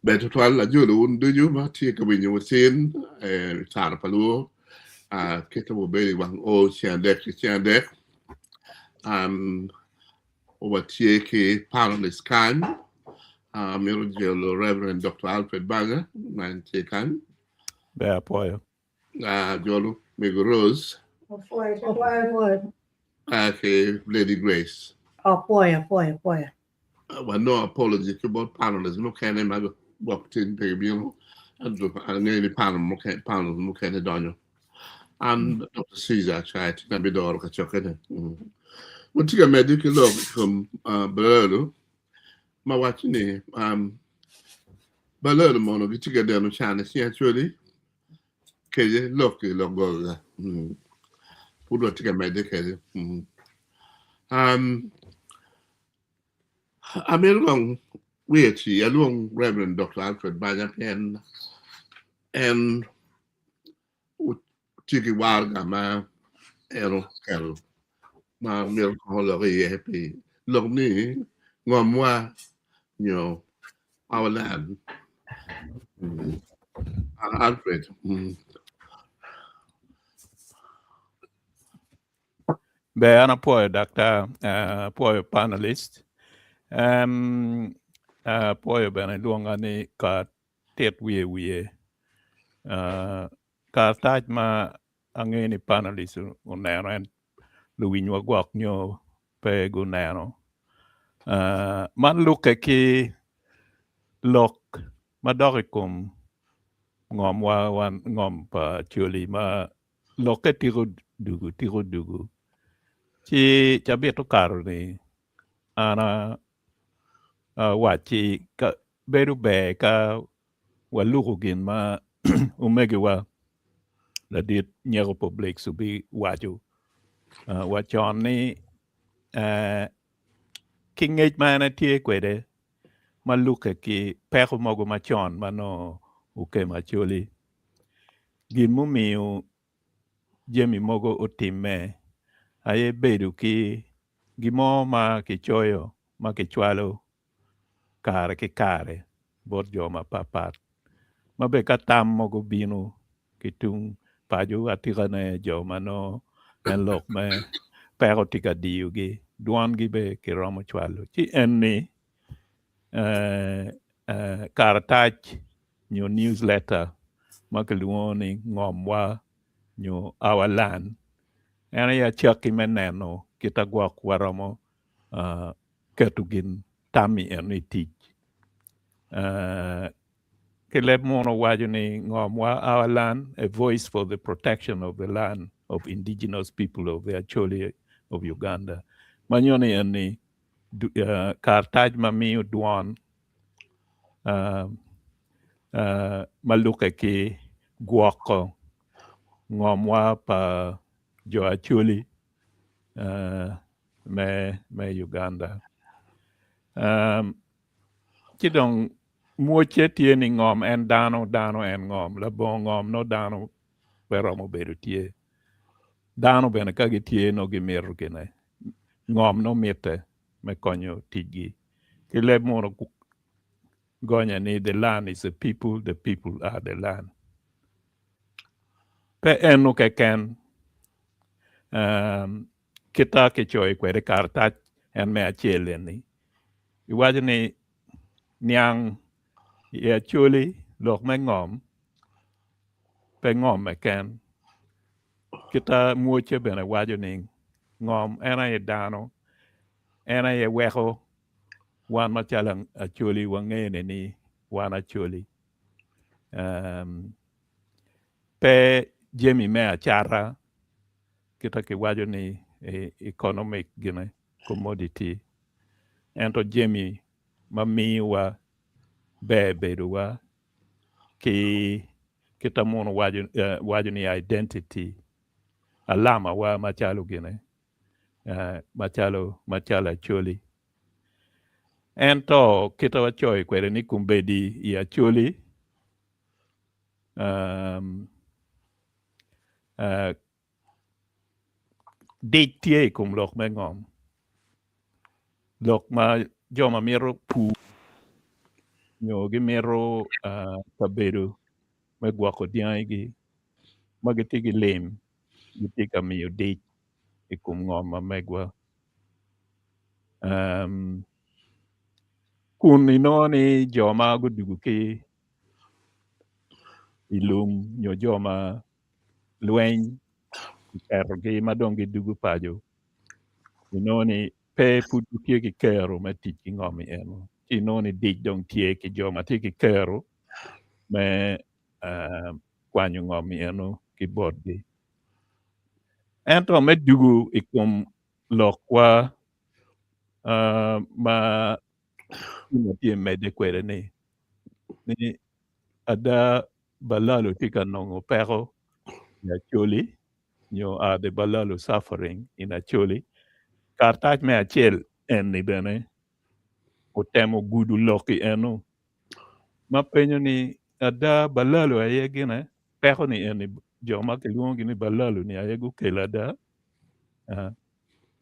Ber tutwal ajolo wun ducu ma tye ka winyo wutin i caro pa luo kit ma wubedo i wang o ceng adek ki ceng adek. An watye ki panelist kany amito jolo Reverend Dr. Alfred Banga ma en tye kany. Ber apwoyo. Jolo Mego Rose. Apwoyo tutwal. Ki Lady Grace. Apwoyo, apwoyo, apwoyo. Wanongo apology ki bot panelist mukene ma gwok tin pe gibino ento angeyo ni panel mukene panel mukene donyo. An Dr. Caesar Chai tye abidoro kacokkene. Watye ka medde ki lok i kom Balalo ma waco ni Balalo mono gitye ka deno can i cing Acholi kede lok i lok goga. Pud watye ka medde kede. Amito kong wiye ci alwong Reverend Dr. Alfred Banya pien en tye ki waraga ma en oketo ma myero kong olok iye pi lok ni ngomwa nyo our land. Alfred. Ber an apwoyo daktar, apwoyo panelist, apwoyo bene lwonga ni ka tit wiye wiye karatac ma angeyo ni panelist oneno en luwinywa gwok nyo pe guneno. Man lukke ki lok madok i kom ngomwa wan ngom pa Acholi ma lokke tiko dugu tiko dugu ci cabit okato-ni an awacci bedo ber ka waluko gin ma omegiwa ladit Nyeko Publix obiwaco wa con ni ki ngec ma en tye kwede ma lukke ki peko mogo macon ma nongo okemo Acholi. Gin mumiyo jami mogo otimme aye bedo ki gin mo ma kicoyo ma kicwalo kare ki kare bot jo mapatpat ma bene ka tam mogo bino ki tung paco atikane jo ma nongo en lok me peko tye ka diyogi dwangi bene kiromo cwalo ci eni karatac nyo newsletter ma kilwongo ni Ngomwa nyo Our Land en aye acakki me neno kit ma gwok waromo keto gin tammi eno i tic. Ki leb muno waco ni Ngomwa Our Land a voice for the protection of the land of indigenous people of the Acholi of Uganda ma nyo ni eni karatac ma miyo dwon ma lukke ki gwoko ngomwa pa jo Acholi me Uganda. Ci dong mwocce tye ni ngom en dano, dano en ngom. Labongo ngom nongo dano pe romo bedo tye. Dano bene ka gitye nongo gimito gine. Ngom nongo mitte me konyo ticgi. Ki leb munu gonya ni the land is the people, the people are the land. Pe eno keken um, kita kicoyo kwede karatac en me acel eni iwaco ni niang i Acholi lok me ngom pe ngom keken kita mwoce bene waco ni ngom en aye dano en aye weko wan macalo Acholi wangene ni wan Acholi. Um, pe jami me acata kita kiwaco ni economic gine commodity ento jami ma miyowa ber bedowa ki kita muno waco, waco ni identity alamawa macalo gine macalo macalo Acholi. Ento kita wacoyo kwede ni kombeddi i Acholi um, uh, dic tye i kom lok me ngom. Lok ma jo ma mito pur. nyo gimito kabedo me gwoko dyangigi ma gitye ki lim gitye ka miyo dic i kom ngom ma megwa. Kun inongo ni jo ma gudwogo ki i lum nyo jo ma lweny oketogi ma dong gidwogo paco inongo ni pe pud gitye ki kero me tic ki ngom i eno ci inongo ni dic dong tye ki jo ma tye ki kero me kwanyo ngom i eno ki botgi. Ento me dwogo i kom lokwa ma tye medde kwede ni ni ada Balalo tye ka nongo peko i Acholi nyo are the Balalo suffering in Acholi. Karatac me acel eni bene otemo gudo lok i eno ma penyo ni ada Balalo aye gine peko ni eni jo ma kilwongogi ni Balalo ni aye gukelo ada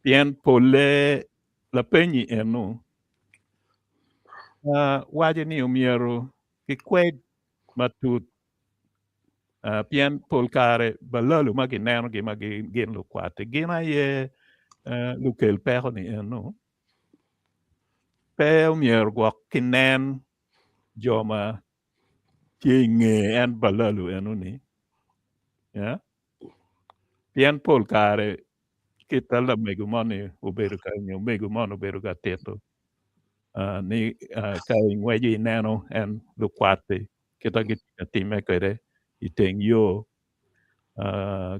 pien pole lapeny-nyi eno waco ni omyero kikwed matut pien pol kare balalo ma kinenogi ma gin lukwat-ti gin aye lukel peko-ni eno. Pe omyero gwok kinen jo ma tye i nge en balalo eno-ni pien pol kare kit ma lamego moni obedo ka nyo omego moni obedo ka tito ni ka ingweco ineno en lukwat-ti kit ma gitye ka timme kwede i teng yo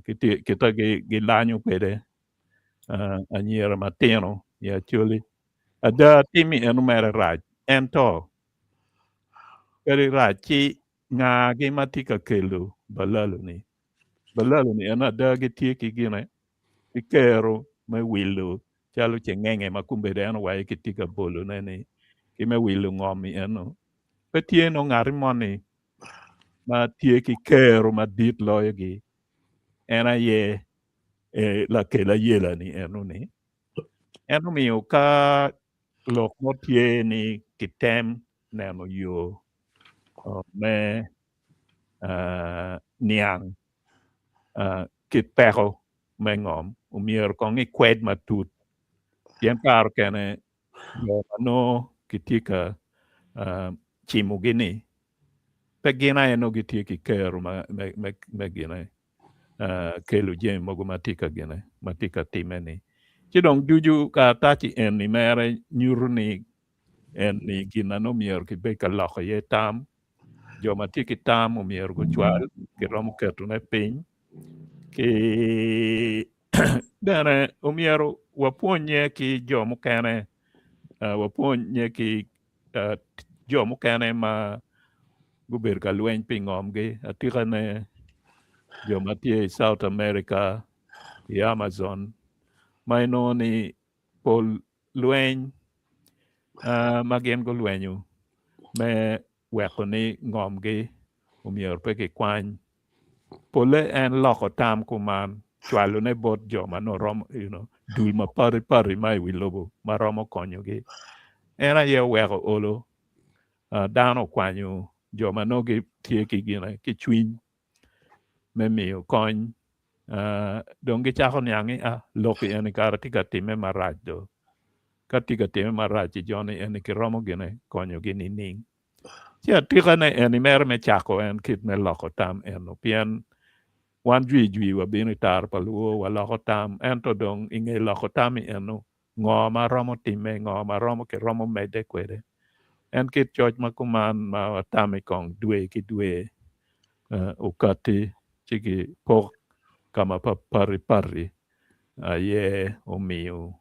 kit ma gilanyo kwede anyira matino i Acholi. Ada timmi eno mere rac ento kadi rac ci ngagi ma tye ka kelo balalo-ni? Balalo-ni en ada gitye ki gine ki kero me wilo calo cengenge ma kombeddi en owaco kitye ka bolone-ni ki me wilo ngom-mi eno. Pe tye nongo ngati moni ma tye ki kero madit loyogi en aye lakel ayela-ni eno-ni. En omiyo ka lok mo tye ni kitem neno yo me niang kit peko me ngom, omyero kong ikwed matut pien kare okene jo ma nongo kitye ka cimogi-ni pe gin aye nongo gitye ki kero me gine kelo jami mogo ma tye ka gine ma tye ka timme-ni. Ci dong ducu karatac eni mere nyuto ni eni gin ma nongo myero kibed ka loko iye tam, jo ma tye ki tam omyero gucwal kiromo ketone piny ki bene omyero wapwonnye ki jo mukene wapwonnye ki jo mukene ma gubedo ka lweny pi ngomgi atikane jo ma tye i South America i Amazon ma inongo ni pol lweny ma gin gulwenyo me weko ni ngomgi omyero pe kikwany Polle en loko tam kuman, cwalone bot jo ma nongo romo, you know, dul mapati pati ma i wi lobo ma romo konyogi. En aye oweko olo uh, dano okwanyo jo ma nongo gitye ki gine ki cwiny me miyo kony. Uh, dong gicako niang ni ah, lok eni kara tye ka timme marac do. Ka tye ka timme marac ci jo-ni eni kiromo gine konyogi nining? Ci atikane eni mere me cako en kit me loko tam eno pien wan jwi jwi wabino i taro pa luo waloko tam ento dong i nge loko tam i eno ngo ma romo time ngo ma romo ki romo mede kwede en kit coc ma kuman ma watami kong dwe ki dwe okati ci ki pok ka ma pati pati aye omiyo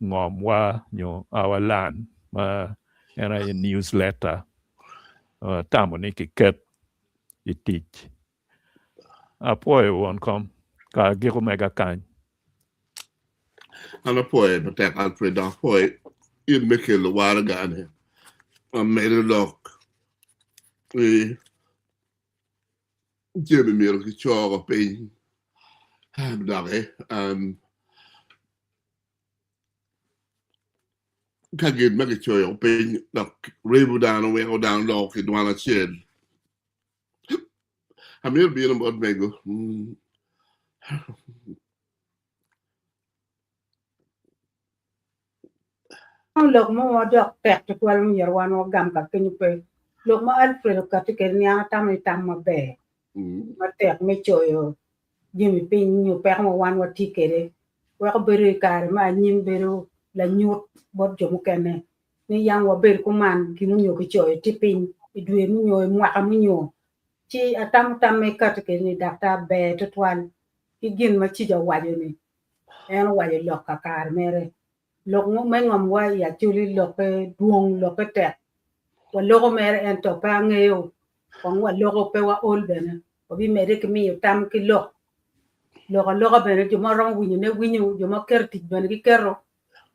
ngomwa nyo our land ma en aye newsletter tamo ni kiket i tic. Apwoyo won kom ka agiko mega kany. An apwoyo matek Alfred dok apwoyo in me kelo waraga-ni ma medo lok i jami myero kicoko piny doki. Ka gin ma kicoyo piny dok ribo dano weko dano loko ki dwan acel. Amito bino bot mego. Lok mo ma dok tek tutwal myero wan wagam ka kenyo pe. Lok ma Alfred okatti kwede ni an atamo ni tam maber matek me coyo jami piny nyo peko ma wan watye kwede weko bedo i kare me anyim bedo lanyut bot jo mukene ni yam wabedo kuman gin onyo kicoyo tye piny i dwe munyo i mwaka munyo ci atamo tam ma ikati kwede ni daktar ber tutwal ki gin ma Cica owaco ni en owaco lok kakare mere Lok me ngom wa i Acholi lokke dwong, lokke tek. Waloko mere ento pe angeyo kong waloko pe waol bene. Wabimedde ki miyo tam ki lok. Lok aloka bene jo ma romo winyo ne winyo, jo ma keto tic bene giketo,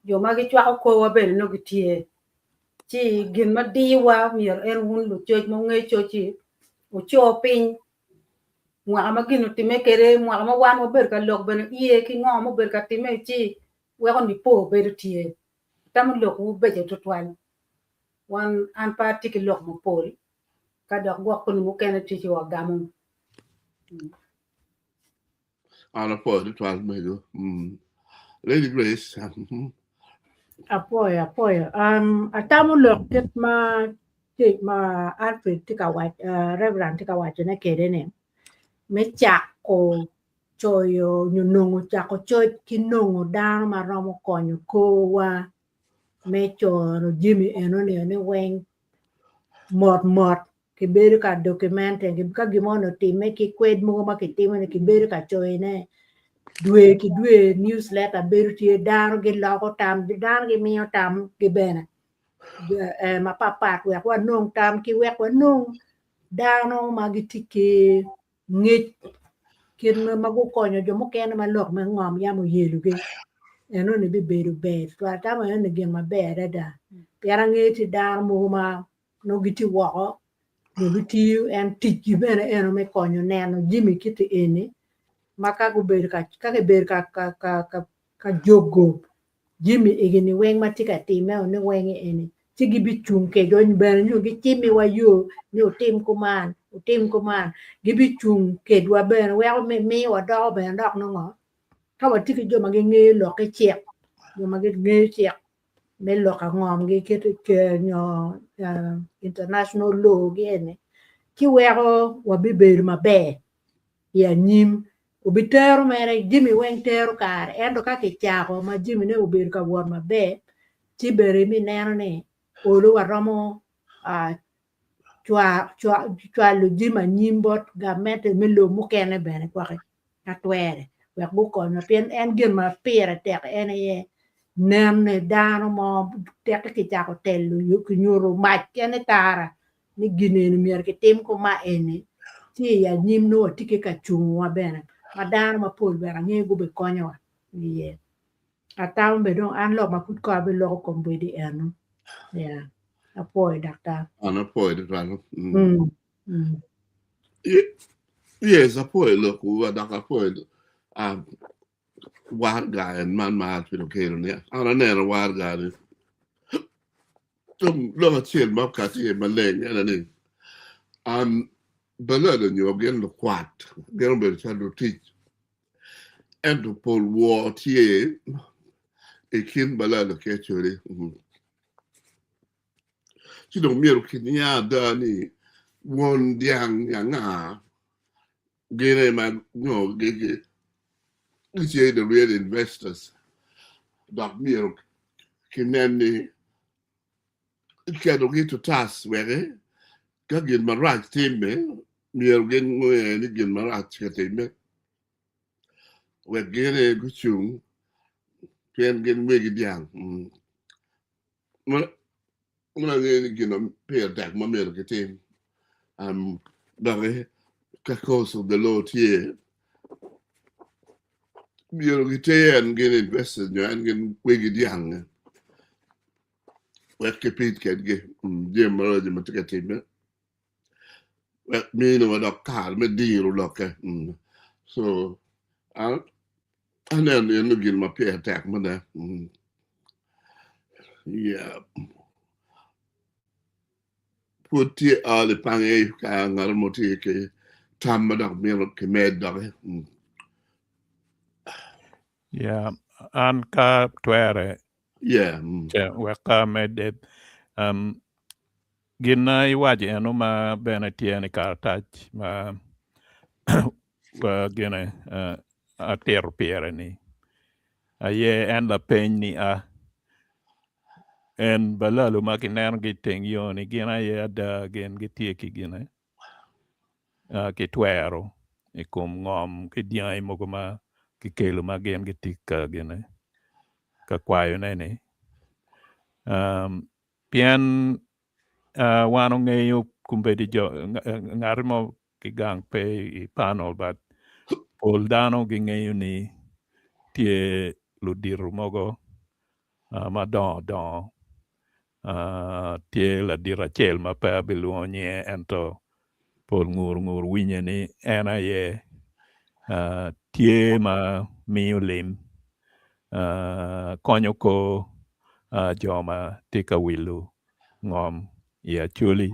jo ma gicwako korwa bene nongo gitye. Ci gin ma diyowa myero en wun lucoc ma wungeyo coc-ci wuco piny mwaka ma gin otimme kwede, mwaka ma wan wabedo ka lok bene iye ki ngo ma obedo ka timme ci weko nipo bedo tye. Atamo lokwu beco tutwal. Wan an pe atye ki lok mapol ka dok gwok koni mukene tye ci wagamo. An apwoyo tutwal mego. Lady Grace. Apwoyo, apwoyo. Um, atamo lok kit ma ma Alfred tye ka wac, uh, Reverend tye ka wacone kwede ni me cako coyo nyo nongo cako coc ki nongo dano ma romo konyo korwa me coro jami enoni ni weng mot mot kibedo ka documenting ka gin mo ni otimme ki kwed mogo ma kitimo ni kibedo ka coyone dwe ki dwe newsletter bedo tye dano giloko tam dano gimiyo tam gi bene mapat pat wek wanong tam ki wek wanong dano ma gitye ki ngec kit ma gukonyo jo mukene ma lok me ngom yam oyelogi enoni bibedo ber tutwal atamo enoni gin maber adada pien angeyo tye dano mogo ma nongo gitye woko nyo gitiyo en ticgi bene eno me konyo neno jami kiti eni ma ka gubedo ka ka gibedo ka ka ka ka ka jogo jami egi-ni weng ma tye ka timme-o ni weng eni ci gibicung kwedwa bene nyo gicimiwa yo ni wutim kuman wutim kuman gibicung kwedwa bene weko miyo wadoko bene dok nongo ka watye ki jo ma gingeyo lok ki cik jo ma gingeyo cik me lok angomgi kit nyo international law gi eni ci weko wabibedo maber i anyim obitero mere jami weng tero kare ento ka kicako ma jamine obedo ka wot maber ci bene ibineno ni olo waromo cwalo jami anyim bot gamente me lobo mukene bene gwok-ki ka twere wek gukonywa pien en gin ma pire tek en aye neno dano mo tekke kicako telo kinyuto mac kene tara ni gin eni myero kitim kuma eni ci i anyim nongo watye ki ka cungowa bene ma dano mapol bene angeyo gubikonyowa iye. Atamo bene dong an lok ma pud kong abiloko kom bedi eno. Yeah. Apwoyo daktar. An apwoyo tutwal. Mm. Yes, apwoyo lokwu dok apwoyo um, warga en man ma Alfred okelo ni. An aneno warga ni. Dong lok acel ma okati iye maleng ene ni um, Balalo nyo gin lukwat, gin obedo calo lutic Ento pol wor tye i kin balalo ki Acholi. Ci dong myero kiniang ada ni won dyang ni anga gin aye ma nyo gitye the real investors dok myero kinen ni kiketogi i totas wek ka gin marac timme myero gin gunge ni gin marac tye ka timme wek gin aye gucung pien gin wegi dyang. Man angeyo ni gin ma pire tek ma myero kitim dok ka course of the law tye myero giter en gin investors nyo en gin wegi dyang wek kipid kedgi jami maraco ma tye ka timme wek miniwa dok kare me diro lokke. So aneno ni eno gin ma pire tek mada. Yeah. Pud tye early pange ka ngat mo tye ki tam ma dok mito kimed doki. Mm. Yeah, an ka twere Yeah. Mm. ce wek ka amedde um, gin na iwaco eno ma bene tye ni karatac ma uh, gine uh, atito pire ni aye en lapeny ni a en balalu ma kinenogi i teng yo ni gin aye ada gin gitye ki gine uh, ki twero i kom ngom ki dyangi mogo ma kikelo ma gin gitye ka gine ka kwayone ni um, pien uh, wan ongeyo kombeddi jo ngati mo ki gang pe i panel but pol dano gingeyo ni tye ludito mogo uh, madongo dongo uh, tye ladit acel ma pe abilwongo nyinge ento pol ngur ngur winye ni en aye uh, tye ma miyo lim uh, konyo kor uh, jo ma tye ka wilo ngom i Acholi.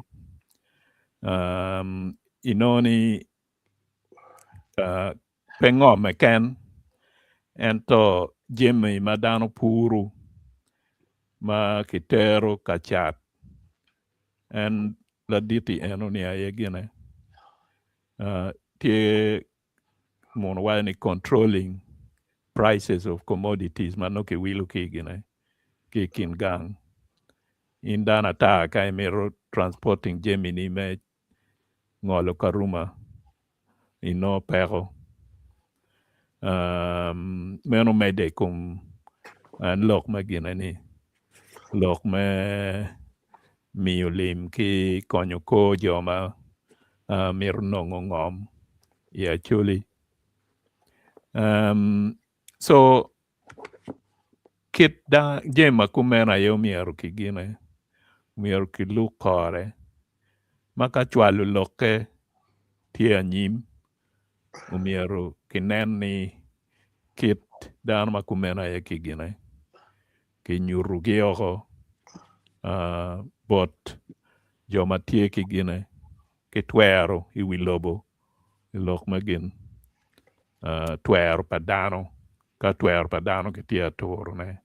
Um, inongo ni uh, pe ngom keken ento jami ma dano puru ma kitero ka cat en laditi eno ni aye gine uh, tye muno waco ni controlling prices of commodities ma nongo kiwilo ki gine ki i kin gang in dano ata ka imito transporting jamini me ngolo karuma inongo peko um, meno medde i kom en lok me gine ni lok me miyo lim ki konyo kor jo ma uh, mito nongo ngom i Acholi. Um, so kit da jami ma kumeno aye omyero kigine myero kiluk kore ma ka cwalo lokke tye anyim omyero kinen ni kit dano ma kumeno aye kigine kinyutogi oko uh, bot jo ma tye ki gine ki twero i wi lobo i lok me gin uh, twero pa dano ka twero pa dano kitye aturone.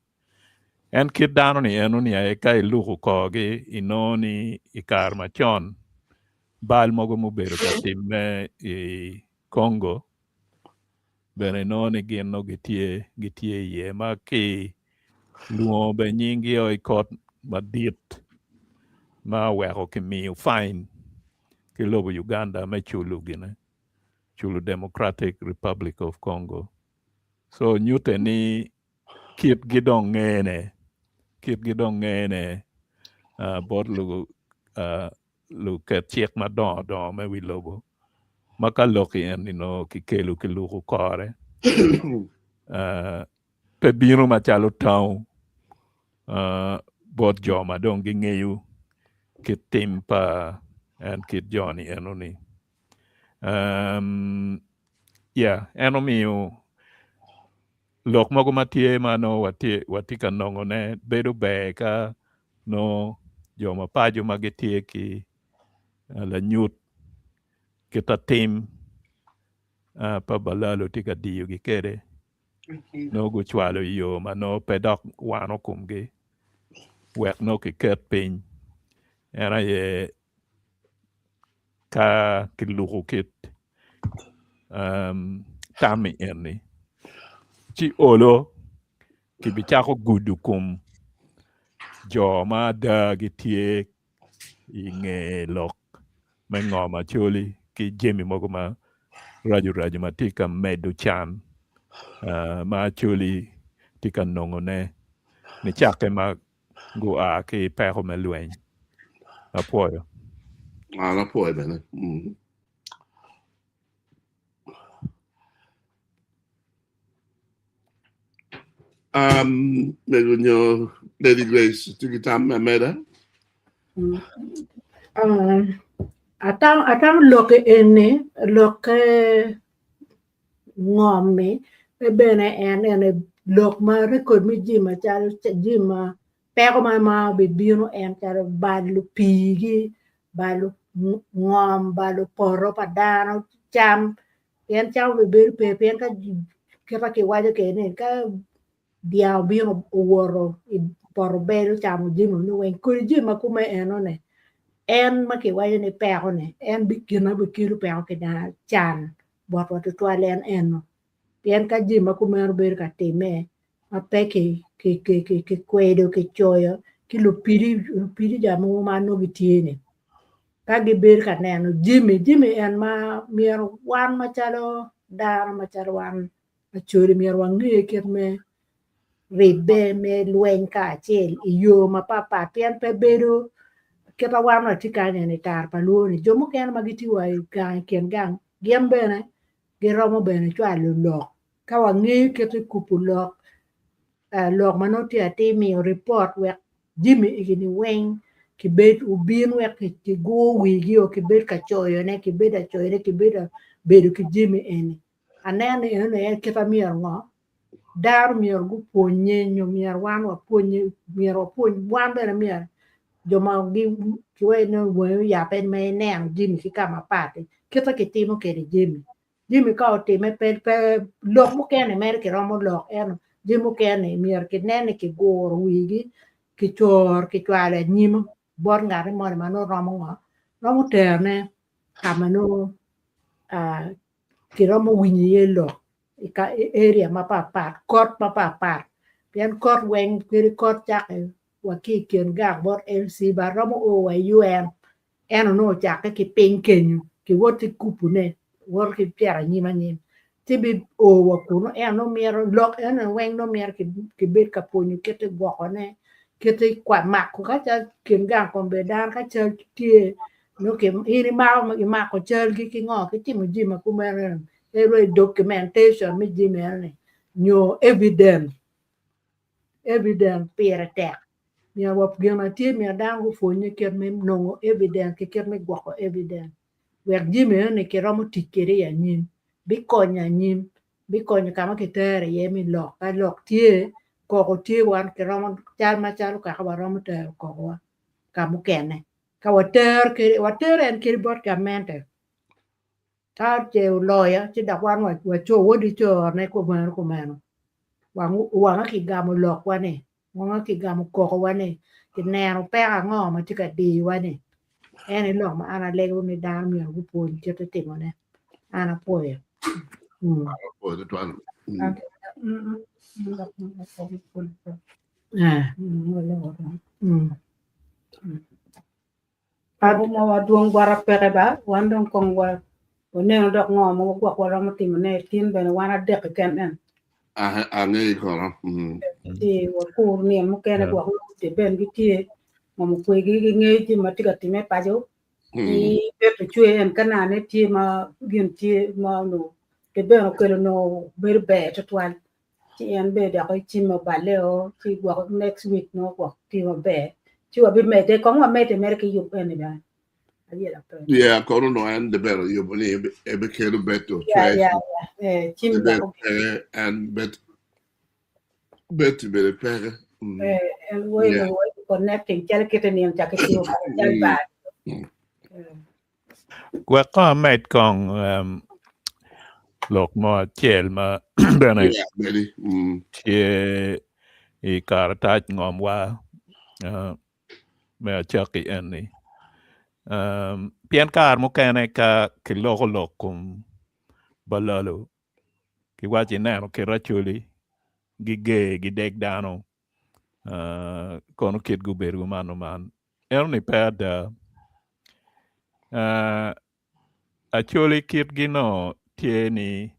En kit dano ni eno ni aye ka iluko korgi inongo ni i kare macon bal mogo mubedo ka timme i Congo bene inongo ni gin nongo gitye gitye iye ma ki lwongo bene nyinggi i kot madit ma oweko kimiyo fine ki lobo Uganda me culo gine culo Democratic Republic of Congo. So nyute ni kitgi dong ngene kitgi dong ngene uh, bot lu, uh, luket cik madongo dongo me wi lobo ma ka lok i en nongo kikelo kiluko kore uh, pe bino macalo tau uh, bot jo ma dong gingeyo kit tim pa en kit jo-ni eno-ni. Um, yeah, en omiyo lok mogo ma tye ma nongo watye, watye ka nongone bedo ber ka nongo jo ma paco ma gitye ki uh, lanyut kit atim uh, pa balalo tye ka diyogi kede nongo gucwalo i yo ma nongo pe dok wano komgi wek nongo kiket piny en aye ka kiluko kit um, tam-mi eni ci olo kibicako gudo kom jo ma ada gitye i nge lok me ngom Acholi ki jami mogo ma raco raco ma tye ka medo can uh, ma Acholi tye ka nongone nicakke ma gua ki i peko me lweny. Apwoyo. An apwoyo bene. Mm. Um, mego nyo Lady Grace tye ki tam me ameda? Um, atam atam lok eni lokke ngom-mi pe bene en ene lok ma record me jami macalo jami ma. Peko ma ma obibino en calo balo piigi, balo ngom, balo poto pa dano, cam, pien cam obibedo pe pien ka kit ma kiwaco kwede ni ka dyang obino owoto i poto bel ocamo jami ni weng kodi jami ma kume enoni en ma kiwaco ni peko ni en gin ma bikelo peko ki dano can botwa tutwal en eno pien ka jami ma kumeno bedo ka timme ma pe kikwedo kicoyo ki lupidi lupidi jo mogo ma nongo gitye ni ka gibedo ka neno jami jami en ma myero wan macalo dano macalo wan Acholi myero wange kit me ribbe me lweny kacel i yo mapatpat pien pe bedo kit ma wan watye kany eni i kare pa lwoni jo mukene ma gitye wa i gang i kin gang gin bene giromo bene cwalo lok ka wangeyo kit me kubo lok lok ma nongo tye atir miyo ripot wek jami eni weng kibed obin wek kigur wigi o kibed ka coyone kibed acoyone kibed bedo ki jami eni Aneno ni enoni aye kit ma myero ngo dano myero gupwonye nyo myero wan wapwonye myero wapwony wan bene myero jo ma kiwaco ni wangi oyabbe ma ineno jami ki ka mapat kit ma kitimo kwede jami jami ka otime pe pe lok mukene mere kiromo lok ento jami mukene myero kinen ni kiguro wigi kicoro kicwalo anyim bot ngat moni ma nongo romo ngo romo terone ka ma nongo kiromo winyo iye lok i area mapatpat kot mapatpat pien kot weng kadi kot cake wa ki i kin gang bot MC but romo o wa i UN ento nongo ocakke ki piny kenyo kiwot ki kubune woto ki cito anyim anyim ci bi o wa kunu ento nongo mito lok enoni weng nongo myero kibed ka pwonyo kit me gwokone kit me mako ka cal kin gang kombeddi dano ka cal tye Nongo in imako imako calgi ki ngo ki timo jami ma kumeno eno documentation me jami enoni nyo evidence evidence pire tek myero wa gin ma tye myero dano gupwonye kit me nongo evidence ki kit me gwoko evidence wek jami enoni kiromo tic kwede i anyim bikonyo anyim bikonyo ka ma kitero iye me lok ka lok tye koko tye wan kiromo cal macalo kaka waromo tero kokowa ka mukene. Ka watero kede, watero en kede bot gamente. Ka ce oloyo, ci dok wan waco, wodi corone kumeno kumeno. Wang, wanga kigamo lokwa ni, wanga kigamo kokowa ni, kineno peko ango ma tye ka diyowa ni. En aye lok ma an alego ni dano myero gupwony kit me timone. An apwoyo. Mm. Apwoyo tutwal. Mm. Eh. Mm. Abo ma wadwong bota peke ba, wan dong kong wa waneno dok ngo ma gwok waromo timone tin bene wan adek keken en. Angeyo kono. Mm. Ci wakur nino mukene gwok nongo ben gitye ngom okwegi gingeyo jami ma tye ka time paco ki beto cwer en ka nane tye ma gin tye ma onongo ki bene okelo onongo bedo ber tutwal. Ci en bene dok cimme oballe o ci gwok next week nongo gwok tye maber ci wabimedde kong wamedde mere ki yub eni bene ayela pe. Yeah, kono onongo en de bene oyubo ni ebikelo beto Yeah, yeah, yeah. Eh, cim de dok bene en bet bet bene peke. Mm. eh, en way Yeah. way connecting calo kite nino ca kitimo cal Mm. bar. Eh. Wek kong amed kong um, lok mo acel ma bene Yeah, medi. Mm. tye i karatac ngomwa uh, me acakki eni. Um, pien kare mukene ka kiloko lok kom balalo, kiwaco ineno kit Acholi giger gideg dano, uh, kono kitgi obedo kuman kuman. Eno-ni pe ada. Uh, Acholi kitgi no tye ni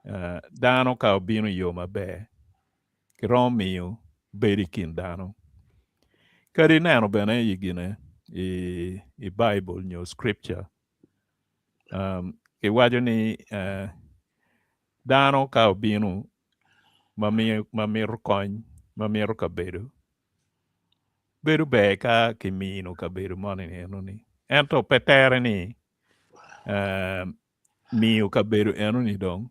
uh, dano ka obino i yo maber, kiromo miyo bedo i kin dano. Kadi ineno bene i gine i, i Baibul nyo scripture, um, kiwaco ni uh, dano ka obino ma, ma mito kony, ma mito kabedo, Bedo ber ka kimino kabedo moni enoni, ento pe tere ni miyo kabedo enoni dong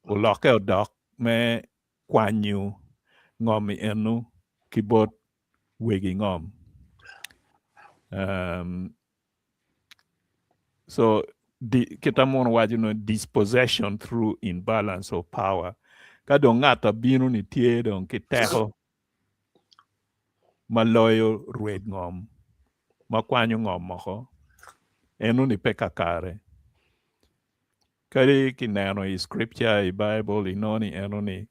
olokke odok me kwanyo ngom-mi eno ki bot wegi ngom. Um, so di, kita mono waco no dispossession through imbalance of power. Ka dong ngat abino ni tye dong ki teko ma loyo rwed ngom, ma kwanyo ngom moko, eno ni pe kakare. Kadi kineno i scripture i Bible inongo ni eno ni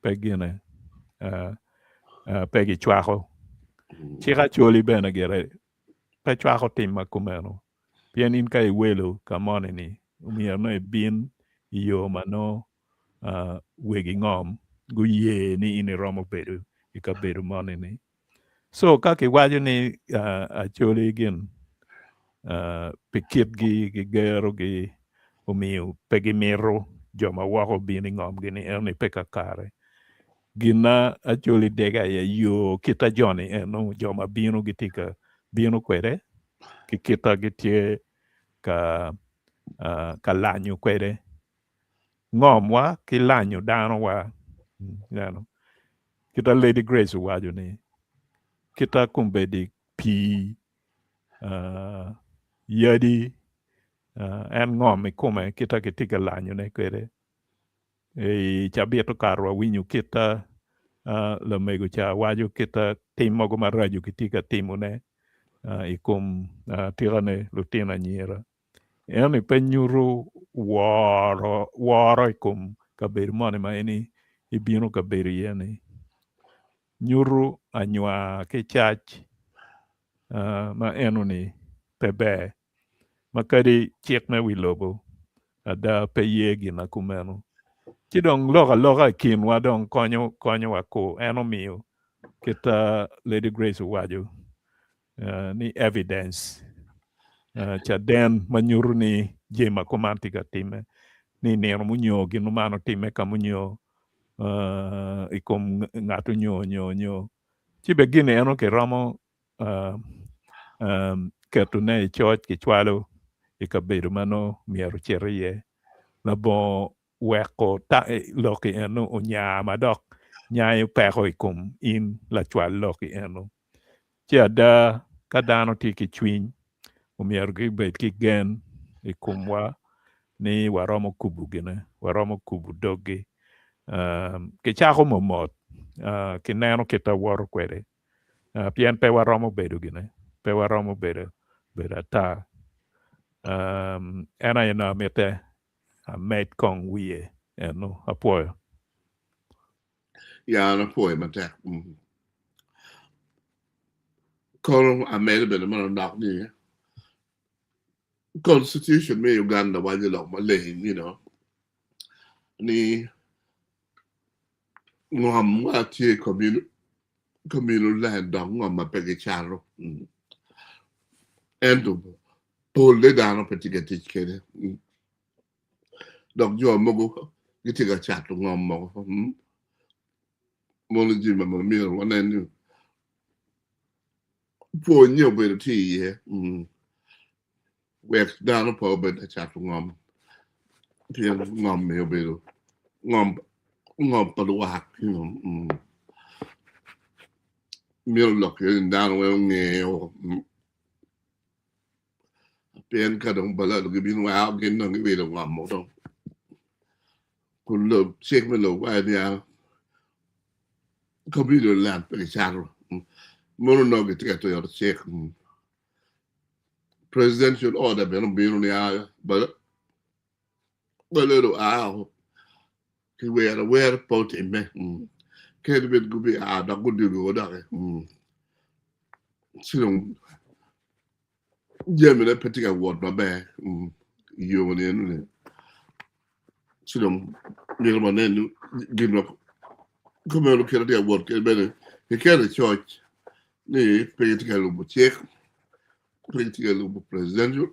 pe gine uh, uh, pe gicwako. Cik Acholi bene gire pe cwako tim ma kumeno. Pien in ka iwelo ka moni ni omyero nongo ibin i yo ma nongo uh, wegi ngom guye ni in iromo bedo i kabedo moni ni. So ka kiwaco ni uh, Acholi gin uh, pi kitgi ki gerogi omiyo pe gimito jo ma woko obin i ngomgi ni eno ni pe kakare. Gin ma Acholi dego aye yo kita joni eno jo ma bino gitye ka bino kwede ki kita gitye ka uh, ka lanyo kwede ngomwa ki lanyo danowa. Ineno? Kita Lady Grace owaco ni kita kombeddi pii uh, yadi uh, en ngom i kome kita kitye ka lanyone kwede. I cabit okato wawinyo kita uh, lamego ca waco kita tim mogo maraco kitye ka timone uh, i kom uh, tikane lutino anyira. Ento pe nyuto woro woro i kom kabedo moni ma in ibino ka bedo iye-ni. Nyuto anywar ki cac ma enoni pe ber ma kadi cik me wi lobo ada pe ye gin ma kumeno. Ci dong lok aloka i kinwa dong konyo konyowa kur en omiyo kit Lady Grace owaco ni evidence, caden ma nyuto ni jami ma kuman tye ka timme, ni nino munyo gin man otimme ka munyo i kom ngat onyo nyo nyo ci bene gin eno kiromo ketone i coc kicwalo i kabedo ma nongo myero ocit iye labongo weko lok-ki eno onya ma dok nyayo peko i kom in lacwal lok-ki eno. Ci ada, ka dano tye ki cwiny, omyero gibed ki gen i komwa ni waromo kubo gine, waromo kubo doggi. Kicako mot mot ki neno kit ma woto kwede, pien pe waromo bedo gine, pe waromo bedo ata. En aye nongo amite amed kong wiye eno. Apwoyo. Ya an apwoyo matek. Mm. Kono amedo bene manok ni constitution me Uganda waco lok maleng, you know, ni ngom ma tye communal, communal land dok ngom ma pe gicato. Mm. Ento polle dano pe tye ka tic kwede. Mm. Dok jo mogo gitye ka cato ngom mogo. Mono jami ma myero wanen ni pwonye obedo tye iye wek dano pe obed ka cato ngom pien ngom-mi obedo ngom ngom pa lwak myero lok ni dano weng onge Pien ka dong balalo gibino weko gin dong giwilo ngom mo dong. Kun lob cik me lob waco niya communal land pe gicato. Mono nongo gitye ka tiro cik. Presidential order bene obino niya balalo oa woko kiwero awera pe otimme. Kadi bed gubia dok gudwogo doki. Ci dong jamine pe tye ka wot maber i yo ni enoni ci dong myero wanen ni gin ma kumeno kite tye ka wot kwede bene kiketo i coc ni pe gitye ka lubo cik pe gitye ka lubo presidential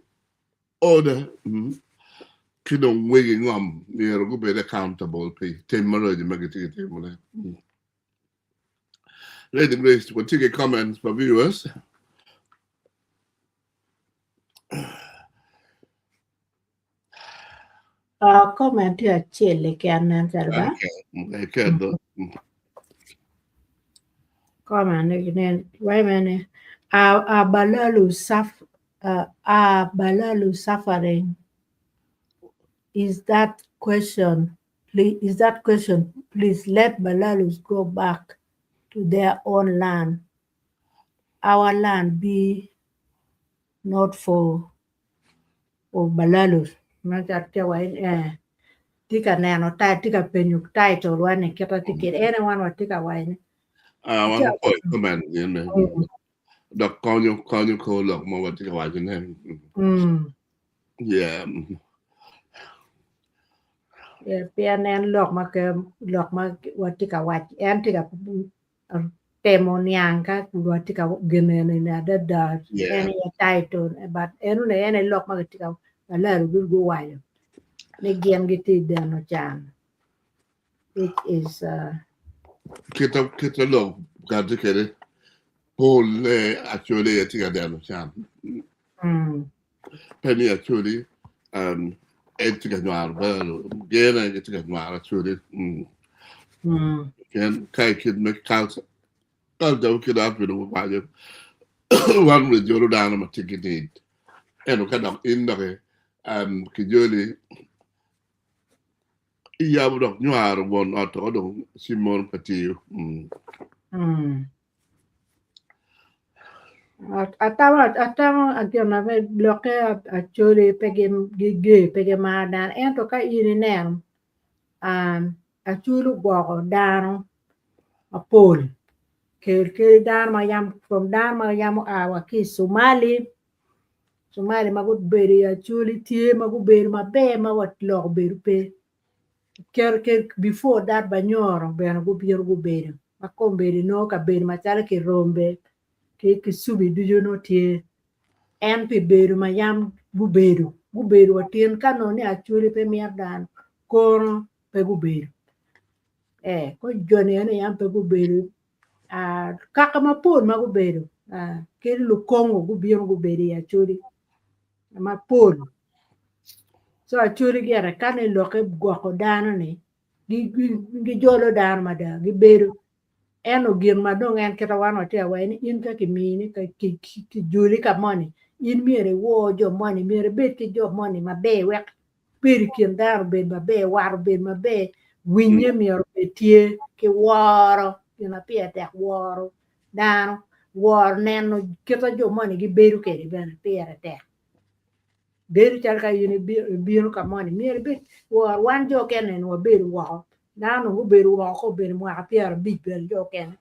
order ki dong wegi ngom myero gubed accountable pi tim maraco ma gitye ka timone. Lady Grace, watye ki comments pa viewers. Uh, comment tye acel keken nen calo ba. Okay, okay, do. Comment wait a minute. Are Balalu suffer, are Balalu suffering? Is that question please, is that question please let Balalus go back to their own land. Our land be not for for Balalus. Ma ca tye wa eh tye ka neno tye ka penyo title wa ni kita tye kede ene wan watye ka waco ni Ah, wan wapoyo comment gin ne. Dok konyo konyo ko lok mo watye ka waco ne. Mm. Yeah. Yeah, pien en lok ma ke lok ma watye ka wac en tye ka temo niang ka watye ka gin eni ni adada Yeah. en aye title but eno ni en aye lok ma gitye ka balalo guwaco ni gin gitye i deno can which is uh, Kita kita lok kati kede pol ne actually aye tye ka deno can. mm, Pe ni actually um, en tye ka nywaro balalo gen aye tye ka nywaro actually. Mm. mm, Pien ka i kit me culture culture kit Africa waco wan wajolo dano ma tye ki need ento ka dok in doki um, kijoli iyabo dok nywaro won ot to dong ci mono pe tiyo. Mm. mm. Atamo atamo gin na lokke Acholi pe giger pe gimaro dano ento ka in ineno um, Acholi ogwoko dano mapol kel kadi dano ma yam from dano ma yam oa wa ki i Somali Somali ma gubedo i Acholi tye ma gubedo maber ma wa lok obedo pe before that Banyoro bene gubino gubedo ma kombeddi nongo kabedo macalo Kirombe ki Kisubi ducu nongo tye en pi bedo ma yam gubedo gubedo wa tin ka nongo ni Acholi pe mito dano kono pe gubedo ee ko joni eni yam pe gubedo ah, kaka mapol ma gubedo ah, ki Lukongo gubino gubedo i Acholi mapol so Acholi gire ka ni lokke gwoko dano ni gijolo dano mada gibedo ento gin ma dong en kita wan watye ka waco ni in ka kimini kijoli ka moni in myero iwor jo moni myero ibed ki jo moni maber wek bedo i kin dano obed maber wat obed maber winye myero obed tye ki woro gin ma pire tek woro dano woro neno kita jo moni gibedo kwede bene pire tek bedo calo ka in ibino ka moni myero ibed woro wan jo okene ni wabedo woko dano dong gubedo woko ka obedo mwaka 50 bene jo okene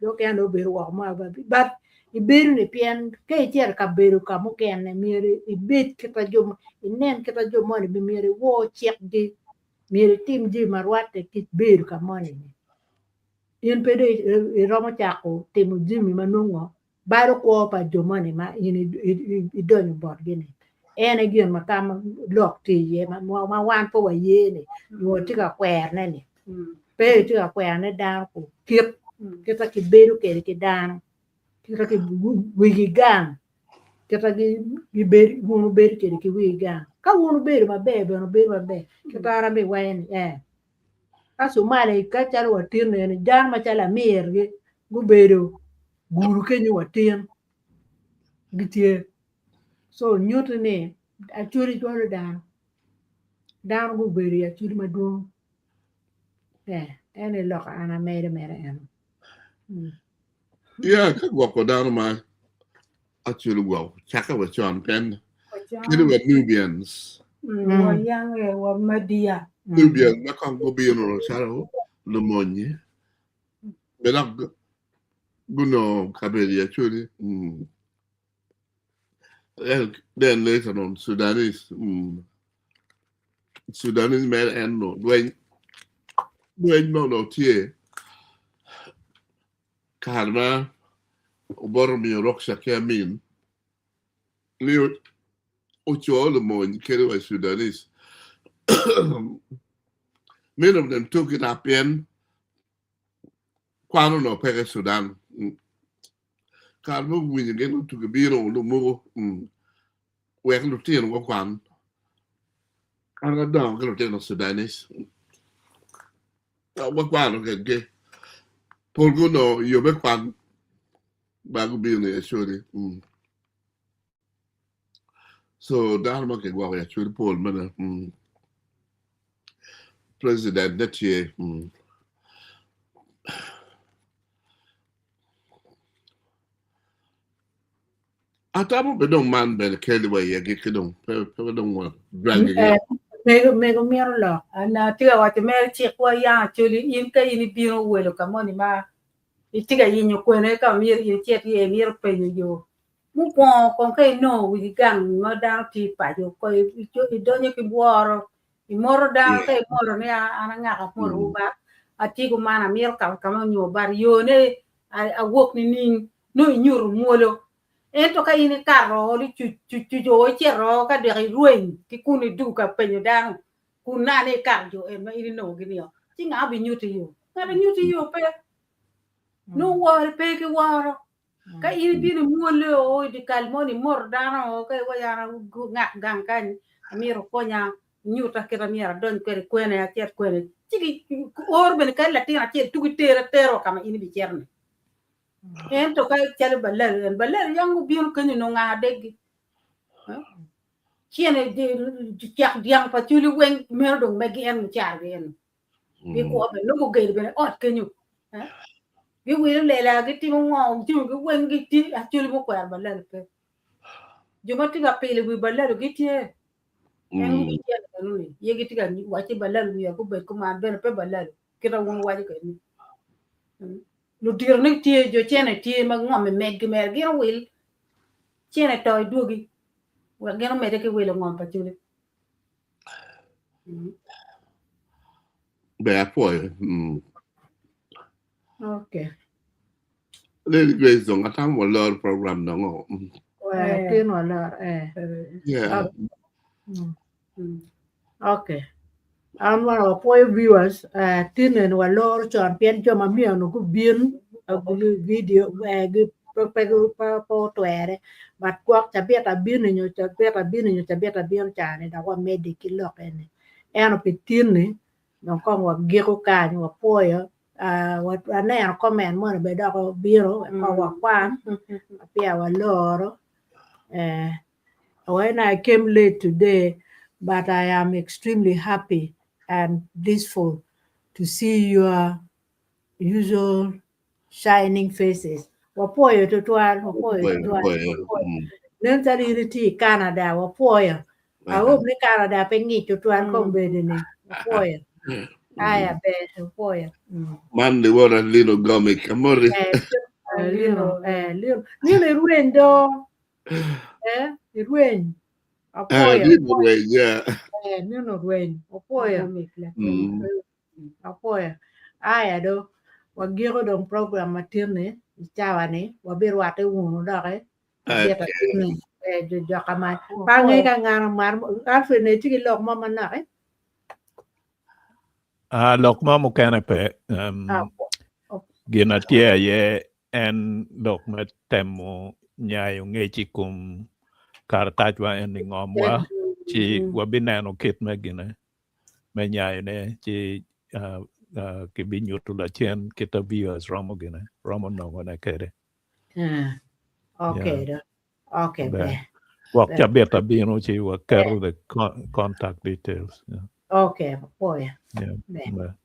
jo okene dong obedo woko mwaka 50 but ibedo ni pien ka icito i kabedo ka mukene myero ibed kita jo inen kita jo moni myero iwor cikgi myero itim jami ma rwatte ki bedo ka moni ni in pe dong iromo cako timo jami ma nongo balo kwo pa jo moni ma in idonyo botgi ni en aye gin ma ka lok tye iye ma wan pe waye ni nyo watye ka kwerone ni pe itye ka kwerone dano kit kita kibedo kwede ki dano kita ki wigi gang kita gibedo wun wubedo kwede ki wigi gang ka wun wubedo maber bene wubedo maber kita an abiwaco ni ee ka Somali ka calo watin eni dano macalo Amir-gi gubedo guru kenyo watin gitye so nyuto ni Acholi cwalo dano dano gubedo i Acholi madwong eh en aye lok an amedo mere eno. Mm. Yeah, ka gwoko dano ma Acholi gwoko cakke wa con pien kadi wa Nubians. Mm, wa yange wa Madia. Nubians ma kong gubino calo lumonyi be dok gunongo kabedo i Acholi. Mm. Then later on Sudanese. Mm. Sudanese mere en onongo lweny lweny ma onongo tye kare ma Obote omiyo rukca ki Amin ni oco lumony kadi wa Sudanese. Many of them took it up pien kwan onongo peke i Sudan. Kare ma guwinyo gin otugi bino lumugo wek lutino gukwan. An adongo ki lutino Sudanese. Wakwano kwedgi. Polgi onongo yo me kwan ma gubino i Acholi. Mm. So dano ma kigwoko i Acholi pol mene. Mm. President ne tye. Mm. Atamo be dong man bene keli wa i agikki dong pe pe dong wa drag Eh, mego mego mito lok. An atye ka waco mere cikwa yang Acholi in ka in ibino welo ka moni ma itye ka yenyo kwene ka myero in icit iye imito penyo yo mukwongo kong ka inongo wigi gang ma dano tye i paco ko idonyo ki bworo imoto dano ka imoto ni an angaka amotowu ba atye kuman amito kato kama nyo but yone awok nining nongo inyuto mwolo. Ento ka in ikato ni cuc cuc cuc o icito ka dok irweny ki kun idwogo ka penyo dano kun naka ni ikato jo en ma in inongogi nio ci nga obinyutti yo? Ngat onyutti yo pe. Nongo wore pe ki woro. Ka in ibino imwole o i dye kal moni imoto dano o ka iwaco an angak gang kany amito wukonya nyuta kit ma myero adony kwede kwene acit kwene ci oro bene kadi latin acel tugi teri atera wa ka ma in ibicito-ni. Ento ka calo balalo en balalo yang gubino kenyo onongo nga adeggi cene cak dyang pa culi weng meno dong megi en mucargi eno gikwo bene nongo gugedo bene ot kenyo giwilo lela gitimo ngo jami weng gitye acoli mukwero balalo pe jo ma tye ka pilo wi balalo gitye en gicel enoni ye gitye ka wacci balalo myero gubed kuman bene pe balalo kita wun wuwaco kwede ni Ludito-ni tye, jo cene tye ma ngom i meggi mere, gin owil cene to idwogi wek gin omedde ki wilo ngom pa culi. Ber apwoyo. Mm. Okay. Lady Grace dong atamo walor program dong o. Mm. Eh, tin walor eh. Yeah. Mm. Okay. An wan wapwoyo viewers eh, tin eni waloro con pien jo ma myero onongo gubin eh, video eh, gi- pe pe gu- pe pe otwere but gwok cabit abino nyo cabit abino nyo cabit abino cani dok wamedde ki lok eni ento pi tin-ni dong kong wagiko kany wapwoyo ah, wa- waneno comment moni bene dok obino wek kong wakwan ma peya waloro eh, When I came late today, but I am extremely happy and blissful to see your usual shining faces. Wapwoyo tutwal, wapwoyo tutwal. Mm. Nen calo in itye i Canada, wapwoyo. I hope ni Canada pe ngic tutwal kombeddi ni. Wapwoyo. Aya ber, wapwoyo. Mm. Man liwora Lino Gomic. Amori. Eh, Lino, eh, Lino, Lino irweny do. Eh, irweny. Eh, Apwoyo. Lino rweny, yeah. Eh, nino rweny. Apwoyo. Mm. Apwoyo. Aya do, wagiko dong program matin-ni i cawa-ni, wabirwatte wunu doki. Abit atin-ni. Eh, jo joka ma. Pange ka ngano mar, Alfred ne tye ki lok mo manok eh? Ah, lok mo mukene pe. Um, Ah, gin na tye aye En lok me temo nyayo ngec i kom karatacwa eni ngomwa ci wabineno kit me gine me nyayone ci kibinyuto lacen kit a viewers romo gine romo nongone kede. Okay do. Okay ber. Gwok cabit abino ci waketo the contact details. Okay apwoyo. Yeah. Ber.